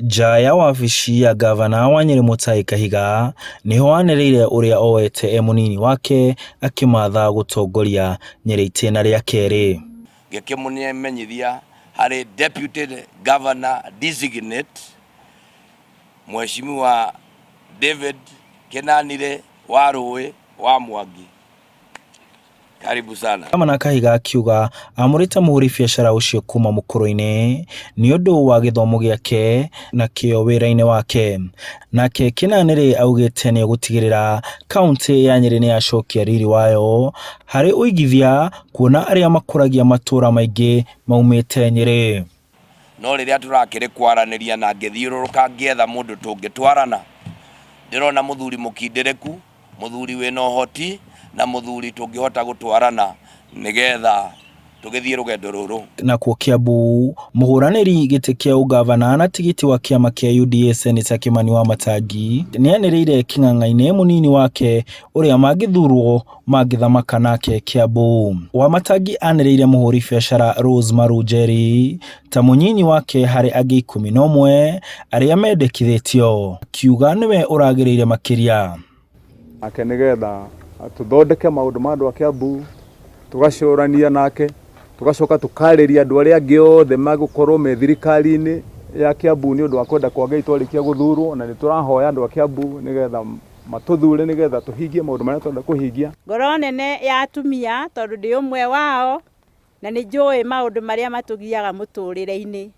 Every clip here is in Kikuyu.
Nja ya wabici ya ngavana wa Nyĩrĩ Mutahi Kahiga nĩho anĩrĩire ũrĩa oete e mũnini wake akĩmatha gũtongoria Nyĩrĩ itĩna rĩa kerĩ. Ngĩkĩmũmenyithia harĩ Deputy Governor Designate Mheshimiwa David Kĩnanire wa Rũĩ wa Mwangi. Karibu sana. Gavana Kahiga akiuga amũrĩte mũhũri biacara ũcio kuma mũkũrũ-inĩ nĩ ũndũ wa gĩthomo gĩake na kĩo wĩra-inĩ wake. Nake Kĩnanĩrĩ augĩte nĩ egũtigĩrĩra kauntĩ ya Nyĩrĩ nĩ yacokia riri wayo harĩ ũigithia kuona arĩa makũragia matũra maingĩ maumĩte Nyĩrĩ. No rĩrĩa tũrakĩrĩ kwaranĩria na ngĩthiũrũrũka ngĩetha mũndũ tũngĩtwarana, ndĩrona mũthuri mũkindĩrĩku, mũthuri wĩna ũhoti na mũthuri tũngĩhota gũtwarana nĩgetha tũgĩthiĩ rũgendo rũrũ. Nakuo Kiambu, mũhũranĩri gĩtĩ kĩa ũgavana na tigiti wa kĩama kĩa UDA Seneta Kĩmani Wamatangi nĩanĩrĩire kĩng'ang'a-inĩ mũnini wake ũrĩa mangĩthurwo mangĩthamaka nake Kiambu. Wamatangi anĩrĩire mũhũri biacara Rose Maru Njeri ta mũnyinyi wake harĩ angĩ 11 arĩa mendekithĩtio, akiuga nĩwe ũragĩrĩire makĩria. Nake nĩgetha tũthondeke maũndũ ma andũ a Kiambu, tũgacũrania nake, tũgacoka tũkarĩria andũ arĩa angĩ othe magũkorwo me thirikari-inĩ ya Kiambu nĩ ũndũ wa kwenda kwa Ngai twarĩkia gũthurwo, na nĩ tũrahoya andũ a Kiambu nĩgetha matũthure nĩgetha tũhingie maũndũ marĩa tũrenda kũhingia. Ngoro nene ya atumia tondũ ndĩ ũmwe wao na nĩ njũĩ maũndũ marĩa matũgiaga mũtũrĩre-inĩ.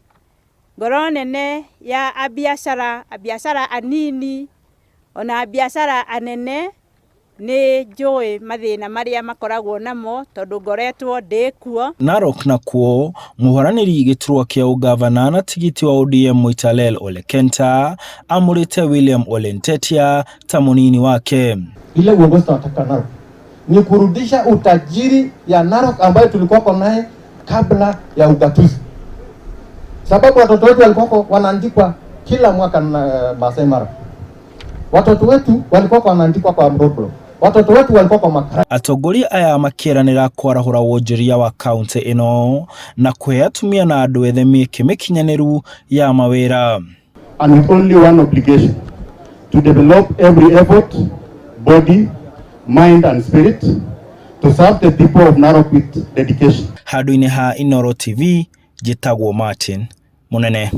Ngoro nene ya abiacara, abiacara anini ona abiacara anene nĩ njũĩ mathĩna marĩa makoragwo namo tondũ ngoretwo ndĩ kuo. Narok nakuo, mũhũranĩri gĩturwa kĩa ũgavana na tigiti wa ODM Moitalel Ole Kenta amũrĩte William Ole Ntetia ta mũnini wake. Ile uongozi tunataka Narok ni kurudisha utajiri ya Narok ambayo tulikuwa naye kabla ya ugatuzi, sababu watoto wetu walikuwa wanaandikwa kila mwaka na Maasai Mara. Watoto wetu walikuwa wanaandikwa kwa roadblock. Watoto wetu walikuwa kwa makara. Atongoria aya makĩranĩra kwarahũra wonjoria wa kaunti ĩno na kũhe atumia na andũ ethĩ mĩeke mĩkinyanĩru ya mawĩra. And with only one obligation, to develop every effort, body, mind and spirit to serve the people of Narok with dedication. Handũ-inĩ ha Inooro TV, njĩtagwo Martin Mũnene.